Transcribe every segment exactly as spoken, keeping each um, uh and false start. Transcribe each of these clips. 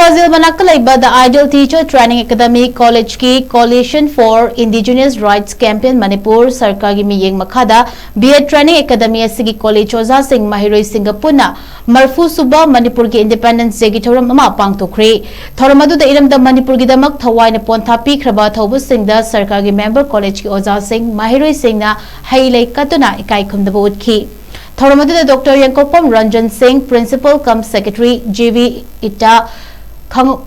Brazil ꯃꯅꯥꯛꯇ ꯂꯩꯕ The Ideal Teacher Training Academy College ꯀꯤ Coalition for Indigenous Rights Campaign Manipur ꯁꯔꯀꯥꯔꯒꯤ ꯃꯤꯠꯌꯦꯡ ꯃꯈꯥꯗ B Ed Training Academy ꯑꯁꯤꯒꯤ college ꯑꯣꯖꯥꯁꯤꯡ ꯃꯍꯩꯔꯣꯏꯁꯤꯡꯒ ꯄꯨꯟꯅ ꯃꯔꯤꯐꯨ ꯁꯨꯕ ꯃꯅꯤꯄꯨꯔꯒꯤ Independence Day ꯒꯤ ꯊꯧꯔꯝ ꯑꯃ ꯄꯥꯡꯊꯣꯛꯈ꯭ꯔꯦ꯫ ꯊꯧꯔꯝ ꯑꯗꯨꯗ ꯏꯔꯝꯗꯝ ꯃꯅꯤꯄꯨꯔꯒꯤꯗꯃꯛ ꯊꯋꯥꯏꯅ ꯄꯣꯟꯊꯥ ꯄꯤꯈ꯭ꯔꯕ ꯑꯊꯧꯕꯁꯤꯡꯗ ꯁꯔꯀꯥꯔꯒꯤ member college ꯀꯤ ꯑꯣꯖꯥꯁꯤꯡ ꯃꯍꯩꯔꯣꯏꯁꯤꯡꯅ ꯍꯩ ꯂꯩ ꯀꯠꯇꯨꯅ ꯏꯀꯥꯏ ꯈꯨꯝꯅꯕ ꯎꯠꯈꯤ꯫ ꯊꯧꯔꯝ ꯑꯗꯨꯗ Doctor ꯌꯦꯡꯀꯣꯛꯄꯝ ꯔꯟꯖꯟ ꯁꯤꯡ, Principal cum Secretary, G V ꯏꯇꯥ, ꯈꯪ-,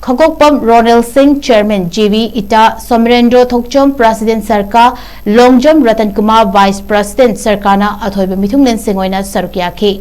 ꯈꯒꯣꯛꯄꯝ ꯔꯣꯅꯦꯜ ꯁꯤꯡ, Chairman, G V ꯏꯇꯥ, ꯁꯣꯃꯔꯦꯟꯗ꯭ꯔꯣ ꯊꯣꯛꯆꯣꯝ, President ꯁꯔꯀꯥꯔ, ꯂꯣꯡꯖꯝ ꯔꯇꯟ ꯀꯨꯃꯥꯔ, Vice President ꯁꯔꯀꯥꯔꯅ ꯑꯊꯣꯏꯕ ꯃꯤꯊꯨꯡꯂꯦꯟꯁꯤꯡ ꯑꯣꯏꯅ ꯁꯔꯨꯛ ꯌꯥꯈꯤ꯫